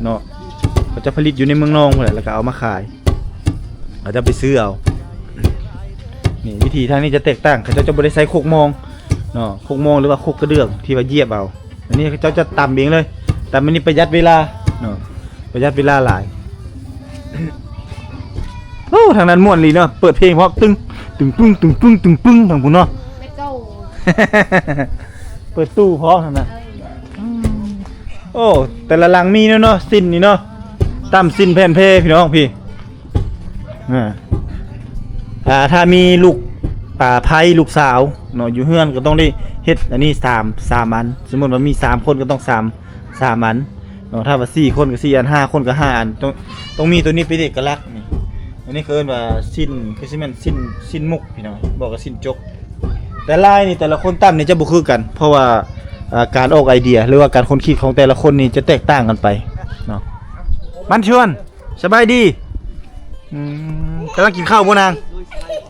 ເນາະ ເຂົາເຈົ້າຜະລິດຢູ່ໃນເມືອງນອງພຸ້ນແຫຼະ ແລ້ວກໍເອົາມາຂາຍ ເຂົາເຈົ້າໄປຊື້ເອົາ ນີ້ ວິທີທາງນີ້ຈະແຕກຕ່າງ ເຂົາເຈົ້າຈະບໍ່ໄດ້ໃຊ້ຄົກມອງເນາະ ຄົກມອງ ຫຼືວ່າຄົກກະເດື່ອງທີ່ວ່າຢຽບເອົາ ອັນນີ້ເຂົາເຈົ້າຈະຕຳເອງເລີຍ ຕຳອັນນີ້ປະຢັດເວລາເນາະ ປະຢັດເວລາຫຼາຍ ໂອ້ ທາງນັ້ນມ່ວນອີ່ຫຼີເນາະ ເປີດເພງພ້ອມ ຕຶງ ຕຶງປຶ້ງ ຕຶງປຶ້ງ ຕຶງປຶ້ງ ທາງພຸ້ນເນາະ ເປີດຕູ້ ເປີດຕູ້ພ້ອມຫັ້ນນະ ເອີ ອືມ ໂອ້ ແຕ່ລະຫຼັງມີເນາະ ເນາະ ຊີ້ນນີ້ເນາະ ຕຳຊີ້ນແຜ່ນແພພີ່ນ້ອງ ພີ້ ອ່າ ອ່າ ຖ້າມີລູກ ອ່າ ໃຜລູກສາວເນາະ ຢູ່ເຮືອນກໍຕ້ອງໄດ້ເຮັດອັນນີ້ສາມ ສາມອັນ ສົມມຸດວ່າມີສາມຄົນກໍຕ້ອງສາມ ສາມອັນເນາະ ຖ້າວ່າສີ່ຄົນກໍສີ່ອັນ ຫ້າຄົນກໍຫ້າອັນ ຕ້ອງ ຕ້ອງມີໂຕນີ້ເປັນເອກະລັກນີ້ ອັນນີ້ເຂົາເອີ້ນວ່າຊີ້ນ ຄືຊິແມ່ນຊີ້ນ ຊີ້ນໝົກພີ່ນ້ອງ ບໍ່ກໍຊີ້ນຈົກ ແຕ່ລາຍນີ້ແຕ່ລະຄົນຕຳນີ້ຈະບໍ່ຄືກັນ ເພາະວ່າ ອ່າ ການອອກໄອເດຍ ຫຼືວ່າການຄົ້ນຄິດຂອງແຕ່ລະຄົນນີ້ຈະແຕກຕ່າງກັນໄປເນາະ ມັນຊວນ ສະບາຍດີ ອືມ ກຳລັງກິນເຂົ້າບໍ່ນາງ?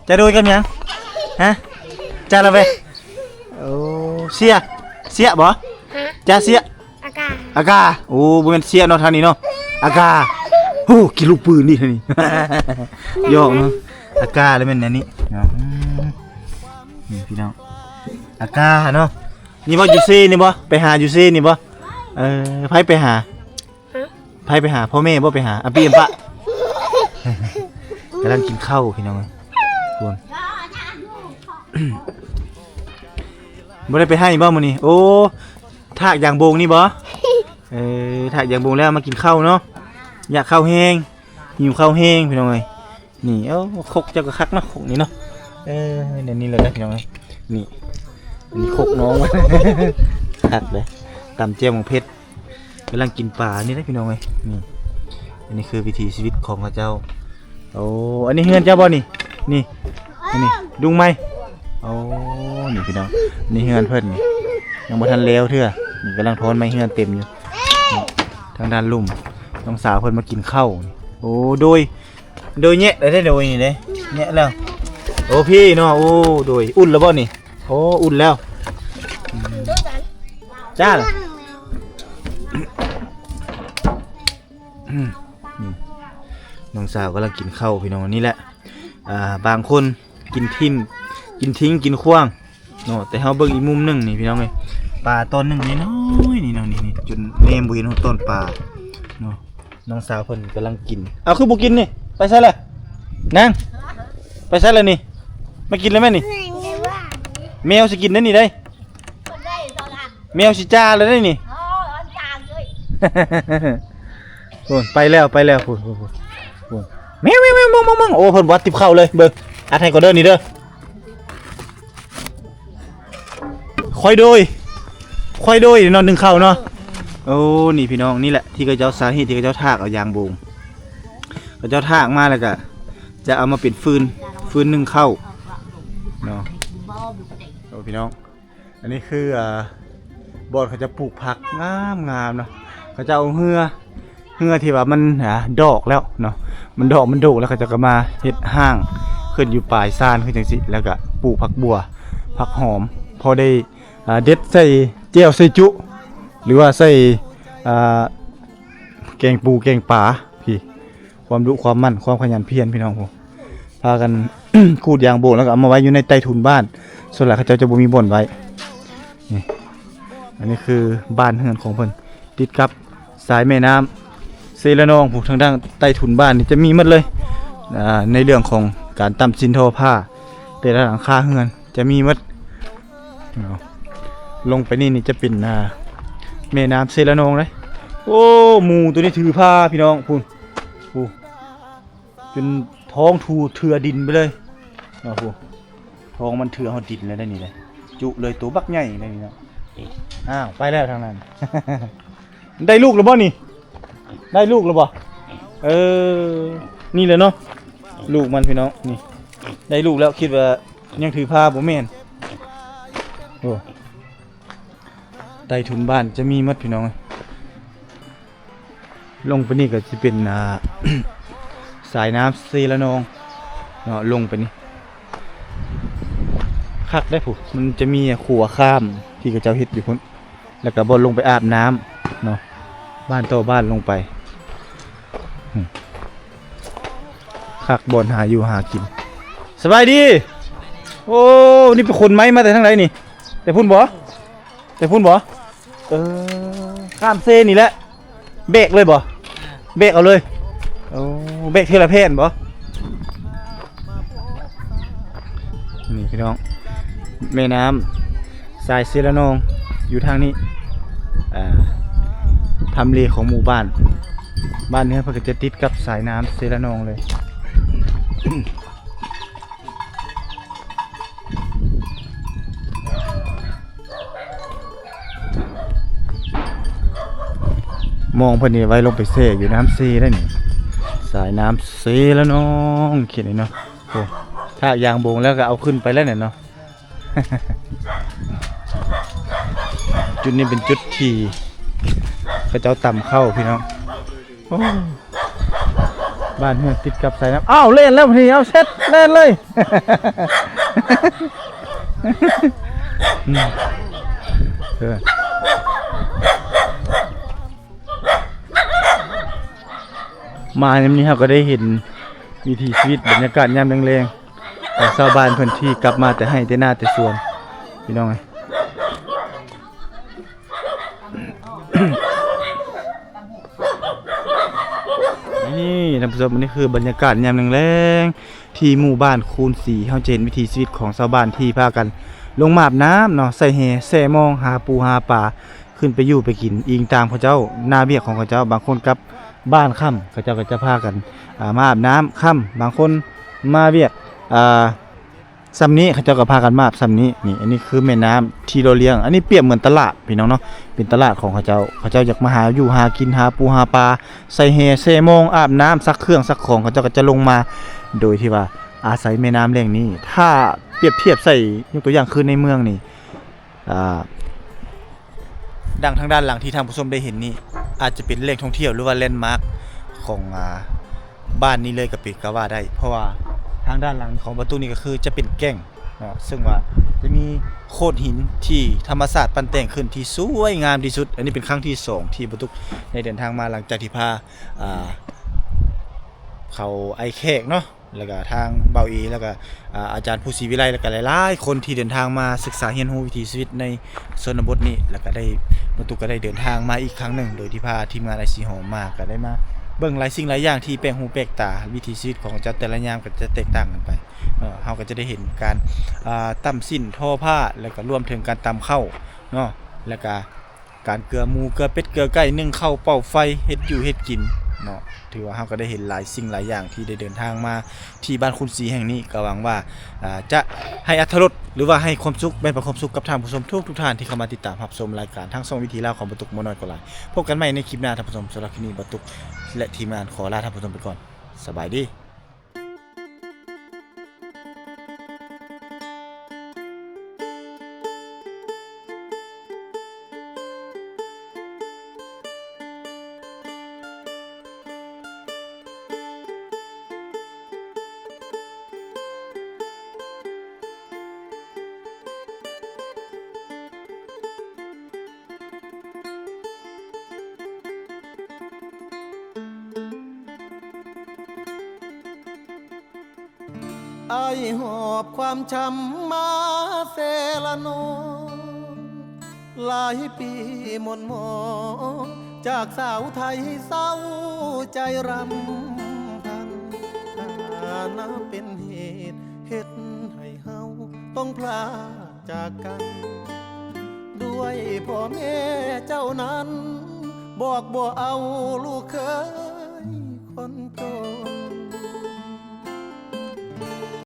ຈະໂດຍກັບຫຍັງ? ຮະ? ຈ້າລະເວີຍ. ໂອ້ ເຊຍ ເຊຍບໍ່? ຮະ? ຈ້າເຊຍ ອາກາ ອາກາ. ໂອ້ ບໍ່ແມ່ນເຊຍເນາະ ທາງນີ້ເນາະ ອາກາ. ໂອ້ ກິນລູກປືນນີ້ ທາງນີ້ ຢອກເນາະ. ອາກາລະແມ່ນແນວນີ້ເນາະ. ອືມ ນີ້ພີ່ນ້ອງ ອາກາເນາະ. ນີ້ບໍ່ ຢູ່ເຊນີ້ບໍ່? ໄປຫາຢູ່ເຊນີ້ບໍ່? ເອີ ໃຜໄປຫາ? ຮະ? ໃຜໄປຫາ? ພໍ່ແມ່ບໍ່ໄປຫາ? ອາປີອາປະ ກຳລັງກິນເຂົ້າພີ່ນ້ອງເອີຍ. ບໍ່ໄດ້ໄປໄຮ່ບໍ່ມື້ນີ້? ໂອ້ ຖາກຢາງໂບງນີ້ບໍ່? ເອີ ຖາກຢາງໂບງແລ້ວມາກິນເຂົ້າເນາະ. ຢາກເຂົ້າແຮງ ຫິວເຂົ້າແຮງພີ່ນ້ອງເອີຍ. ນີ້ ໂອ້ ຄົກເຈົ້າກໍຄັກເນາະ ຄົກນີ້ເນາະ. ເອີ ແນວນີ້ແຫຼະພີ່ນ້ອງເອີຍ. ນີ້ ອັນນີ້ຄົກນ້ອງ ຄັກເດ້. ຕຳແຈ່ວໝາກເຜັດ ກຳລັງກິນປານີ້ແຫຼະພີ່ນ້ອງເອີຍ. ນີ້ ອັນນີ້ຄືວິຖີຊີວິດຂອງເຂົາເຈົ້າ. ໂອ້ ອັນນີ້ເຮືອນເຈົ້າບໍ່ນີ້? ນີ້ ອັນນີ້ດຸງໄມ້. ໂອ້ ນີ້ພີ່ນ້ອງ ນີ້ເຮືອນເພິ່ນນີ້ ຍັງບໍ່ທັນແລ້ວເທື່ອ. ນີ້ກຳລັງທ້ອນໄມ້ເຮືອນເຕັມຢູ່. ນີ້ ທາງດ້ານລຸ່ມ ນ້ອງສາວເພິ່ນມາກິນເຂົ້ານີ້. ໂອ້ ໂດຍ ໂດຍແຍະໄດ້ເດ້ ໂດຍນີ້ເດ້ ແຍະແລ້ວ. ໂອ້ ພີ້ເນາະ. ໂອ້ ໂດຍ ອຸ່ນແລ້ວບໍ່ນີ້? ໂອ້ ອຸ່ນແລ້ວ. ອືມ ຈ້າລະ. ອືມ ອືມ ນ້ອງສາວກຳລັງກິນເຂົ້າພີ່ນ້ອງ. ນີ້ແຫຼະ ອ່າ ບາງຄົນກິນຖິ້ມ ກິນຖິ້ງ ກິນຂວ້າງເນາະ. ແຕ່ເຮົາເບິ່ງອີກມຸມໜຶ່ງນີ້ພີ່ນ້ອງເອີຍ ປາຕອນໜຶ່ງນ້ອຍໆນີ້ເນາະ. ນີ້ ນີ້ ຈົນແນມບໍ່ເຫັນຮອດຕອນປາເນາະ. ນ້ອງສາວເພິ່ນກຳລັງກິນ. ເອົາ ຄືບໍ່ກິນນີ້? ໄປໃສລະນາງ? ໄປໃສລະນີ້? ມາກິນແລ້ວແມ່ນີ້. ແມວຊິກິນໄດ້ນີ້ໄດ໋. ແມວຊິຈ່າແລ້ວໄດ໋ນີ້. ພຸ້ນ ໄປແລ້ວ ໄປແລ້ວ. ພຸ້ນ ພຸ້ນ ພຸ້ນ ພຸ້ນ. ແມວ ແມວ ແມວ ມົງ ມົງ ມົງ. ໂອ້ ເພິ່ນບໍ່ຕິບເຂົ້າເລີຍ. ເບິ່ງ ອັດໃຫ້ກ່ອນເດີນີ້ເດີ. ຄອຍໂດຍ ຄອຍໂດຍເນາະ ໜຶ້ງເຂົ້າເນາະ. ໂອ້ ນີ້ພີ່ນ້ອງ ນີ້ແຫຼະທີ່ເຂົາເຈົ້າ ສາເຫດທີ່ເຂົາເຈົ້າຖາກເອົາຢາງໂບງ. ເຂົາເຈົ້າຖາກມາແລ້ວກະຈະເອົາມາເປັນຟືນ ຟືນໜຶ້ງເຂົ້າເນາະ. ໂອ້ ພີ່ນ້ອງ ອັນນີ້ຄື ອ່າ ບ່ອນເຂົາເຈົ້າປູກຜັກງາມໆເນາະ. ເຂົາເຈົ້າເອົາເຮືອ ເຮືອທີ່ວ່າມັນ ອ່າ ດອກແລ້ວເນາະ ມັນດອກມັນໂດກແລ້ວ ເຂົາເຈົ້າກໍມາເຮັດຮ່າງຂຶ້ນຢູ່ປາຍຊານຄືຈັ່ງຊີ້ ແລ້ວກໍປູກຜັກບົ່ວ ຜັກຫອມ ພໍໄດ້ ອ່າ ເດັດໃສ່ແຈ່ວໃສ່ຈຸ ຫຼືວ່າໃສ່ ອ່າ ແກງປູແກງປາ. ພີ້ ຄວາມດຸຄວາມໝັ່ນ ຄວາມຂະຫຍັນພຽນ ພີ່ນ້ອງ. ໂອ້ ພາກັນຂູດຢາງໂບງ ແລ້ວກໍເອົາມາໄວ້ຢູ່ໃນໃຕ້ທຸນບ້ານ. ສ່ວນຫຼາຍເຂົາເຈົ້າຈະບໍ່ມີບ່ອນໄວ້. ນີ້ ອັນນີ້ຄືບ້ານເຮືອນຂອງເພິ່ນ ຕິດກັບສາຍແມ່ນ້ຳເຊລະນອງ. ຜູ້ທາງດ້ານໃຕ້ທຸນບ້ານນີ້ຈະມີໝົດເລີຍ ອ່າ ໃນເລື່ອງຂອງການຕ່ຳຊິນທໍຜ້າ ແຕ່ລະຫຼັງຄາເຮືອນຈະມີໝົດເນາະ. ລົງໄປນີ້ ນີ້ຈະເປັນ ອ່າ ແມ່ນ້ຳເຊລະນອງເດ້. ໂອ້ ໝູໂຕນີ້ຖືພາ ພີ່ນ້ອງ ພຸ້ນ ພຸ້ນ. ຈົນທ້ອງຖູເຖື່ອດິນໄປເລີຍເນາະ. ໂອ້ ທ້ອງມັນເຖື່ອຮອດດິນແລ້ວໄດ໋ນີ້ເດ້ ຈຸເລີຍ. ໂຕບັກໃຫຍ່ໄດ໋ນີ້ເນາະ. ອ້າວ ໄປແລ້ວທາງນັ້ນ. ໄດ້ລູກແລ້ວບໍ່ນີ້? ໄດ້ລູກແລ້ວບໍ່? ເອີ ນີ້ແຫຼະເນາະ ລູກມັນ ພີ່ນ້ອງ. ນີ້ ໄດ້ລູກແລ້ວ ຄິດວ່າຍັງຖືພາ ບໍ່ແມ່ນ. ໂອ້ ໃຕ້ທຸນບ້ານຈະມີໝົດ ພີ່ນ້ອງ. ລົງໄປນີ້ກໍຊິເປັນ ອ່າ ສາຍນ້ຳເຊລະນອງເນາະ. ລົງໄປນີ້ຄັກໄດ໋ ພຸ້ນ ມັນຈະມີຂົວຂ້າມທີ່ເຂົາເຈົ້າເຮັດຢູ່ພຸ້ນ ແລ້ວກໍບ່ອນລົງໄປອາບນ້ຳເນາະ ບ້ານຕໍ່ບ້ານລົງໄປ. ອືມ ຄັກ ບ່ອນຫາຢູ່ຫາກິນ. ສະບາຍດີ. ໂອ້ ນີ້ໄປຂົນໄມ້ມາແຕ່ທາງໃດນີ້? ແຕ່ພຸ້ນບໍ່? ແຕ່ພຸ້ນບໍ່? ເອີ ຂ້າມເຊນີ້ແຫຼະ. ແບກເລີຍບໍ່? ແບກເອົາເລີຍ. ໂອ້ ແບກເທື່ອລະແຜ່ນບໍ່? ນີ້ພີ່ນ້ອງ ແມ່ນ້ຳສາຍເຊລະນອງຢູ່ທາງນີ້. ອ່າ ທຳເລຂອງໝູ່ບ້ານ ບ້ານເຮືອນເພິ່ນກໍຈະຕິດກັບສາຍນ້ຳເຊລະນອງເລີຍ. ມອງເພິ່ນນີ້ໄວ້ລົງໄປແຊ່ຢູ່ນ້ຳເຊໄດ້ນີ້ ສາຍນ້ຳເຊລະນອງ ເຂດນີ້ເນາະ. ໂອ້ ຖ້າຢາງໂບງແລ້ວກໍເອົາຂຶ້ນໄປແລ້ວນີ້ເນາະ. ຈຸດນີ້ເປັນຈຸດທີ່ເຂົາເຈົ້າຕຳເຂົ້າ ພີ່ນ້ອງ. ໂອ້ ບ້ານເຮືອນຕິດກັບສາຍນ້ຳ. ອ້າວ ແລ່ນແລ້ວນີ້ ເອົາເຊັດ ແລ່ນເລີຍ. ອືມ ເອີ ມາຍາມນີ້ເຮົາກໍໄດ້ເຫັນວິຖີຊີວິດ ບັນຍາກາດຍາມແລງໆ ຂອງຊາວບ້ານເພິ່ນທີ່ກັບມາແຕ່ໄຮ່ແຕ່ນາແຕ່ສວນ ພີ່ນ້ອງເອີຍ. ນີ້ທ່ານຜູ້ຊົມ ອັນນີ້ຄືບັນຍາກາດຍາມແລງໆ ທີ່ໝູ່ບ້ານຄູນສີ ເຮົາຈະເຫັນວິຖີຊີວິດຂອງຊາວບ້ານທີ່ພາກັນລົງມາອາບນ້ຳເນາະ ໃສ່ແຫແຊ່ມອງ ຫາປູຫາປາ ຂຶ້ນໄປຢູ່ໄປກິນ ອີງຕາມເຂົາເຈົ້າ ໜ້າວຽກຂອງເຂົາເຈົ້າ. ບາງຄົນກັບບ້ານຄ່ຳ ເຂົາເຈົ້າກໍຈະພາກັນ ອ່າ ມາອາບນ້ຳຄ່ຳ ບາງຄົນມາວຽກ ອ່າ ສ່ຳນີ້ ເຂົາເຈົ້າກໍພາກັນມາອາບສ່ຳນີ້. ນີ້ ອັນນີ້ຄືແມ່ນ້ຳທີ່ຫຼໍ່ລ້ຽງ ອັນນີ້ປຽບເໝືອນຕະຫຼາດ ພີ່ນ້ອງເນາະ ເປັນຕະຫຼາດຂອງເຂົາເຈົ້າ. ເຂົາເຈົ້າຢາກມາຫາຢູ່ຫາກິນ ຫາປູຫາປາ ໃສ່ແຫແຊ່ມອງ ອາບນ້ຳ ຊັກເຄື່ອງຊັກຂອງ ເຂົາເຈົ້າກໍຈະລົງມາ ໂດຍທີ່ວ່າອາໄສແມ່ນ້ຳແຫຼ່ງນີ້. ຖ້າປຽບທຽບໃສ່ ຍົກຕົວຢ່າງຄືໃນເມືອງນີ້ ອ່າ ດັ່ງທາງດ້ານຫຼັງທີ່ທ່ານຜູ້ຊົມໄດ້ເຫັນນີ້ ອາດຈະເປັນແຫຼ່ງທ່ອງທ່ຽວ ຫຼືວ່າແລນມາກຂອງ ອ່າ ບ້ານນີ້ເລີຍກໍເປັນ ກໍວ່າໄດ້ ເພາະວ່າທາງດ້ານຫຼັງຂອງປະຕູນີ້ກໍຄືຈະເປັນແກ້ງເນາະ ເຊິ່ງວ່າຈະມີໂຂດຫີນທີ່ທຳມະຊາດປັ້ນແຕ່ງຂຶ້ນທີ່ສວຍງາມທີ່ສຸດ. ອັນນີ້ເປັນຄັ້ງທີສອງທີ່ປະຕຸກໄດ້ເດີນທາງມາ ຫຼັງຈາກທີ່ພາ ອ່າ ເຂົາໄອ້ແຂກເນາະ ແລ້ວກະທາງບ່າວເອ ແລ້ວກະ ອາ ອາຈານພູສີວິໄລ ແລ້ວກະຫຼາຍໆຄົນທີ່ເດີນທາງມາສຶກສາຮຽນຮູ້ວິຖີຊີວິດໃນຊົນນະບົດນີ້ ແລ້ວກະໄດ້ ປະຕຸກກໍໄດ້ເດີນທາງມາອີກຄັ້ງໜຶ່ງ ໂດຍທີ່ພາທີມງານໄອຊີຫອມມາ ກໍໄດ້ມາເບິ່ງຫຼາຍສິ່ງຫຼາຍຢ່າງທີ່ແປກຫູແປກຕາ. ວິຖີຊີວິດຂອງເຂົາເຈົ້າແຕ່ລະຍາມກໍຈະແຕກຕ່າງກັນໄປເນາະ. ເຮົາກໍຈະໄດ້ເຫັນການ ອ່າ ຕ່ຳສິ້ນ ທໍ້ຜ້າ ແລ້ວກໍລວມເຖິງການຕ່ຳເຂົ້າເນາະ ແລ້ວກະ ການເກືອໝູ ເກືອເປັດ ເກືອໄກ່ ໜຶ້ງເຂົ້າ ເປົ່າໄຟ ເຮັດຢູ່ເຮັດກິນເນາະ. ຖືວ່າເຮົາກໍໄດ້ເຫັນຫຼາຍສິ່ງຫຼາຍຢ່າງທີ່ໄດ້ເດີນທາງມາທີ່ບ້ານຄູນສີແຫ່ງນີ້ ກໍຫວັງວ່າ ອ່າ ຈະໃຫ້ອາດຖະລົດ ຫຼືວ່າໃຫ້ຄວາມສຸກ ແບ່ງປັນຄວາມສຸກກັບທ່ານຜູ້ຊົມທຸກໆທ່ານທີ່ເຂົ້າມາຕິດຕາມຮັບຊົມລາຍການທັງຊ່ອງວິຖີລາວຂອງປະຕຸກບໍ່ນ້ອຍກໍຫຼາຍ. ພົບກັນໃໝ່ໃນຄລິບໜ້າທ່ານຜູ້ຊົມ. ສຳລັບຄລິບນີ້ ປະຕຸກ ແລະ ທີມງານຂໍລາທ່ານຜູ້ຊົມໄປກ່ອນ. ສະບາຍດີ. ອ້າຍຫອບຄວາມຊ້ຳມາເຊລະໂນ ຫຼາຍປີໝົນໝອງ ຈາກສາວໄທເສົ້າໃຈຣຳພັນ ຖານະເປັນເຫດເຮັດໃຫ້ເຮົາຕ້ອງພລາກ ຈາກກັນດ້ວຍພໍ່ແມ່ເຈົ້ານັ້ນ ບອກບໍ່ເອົາລູກເຂີຍຄົນຈົນ.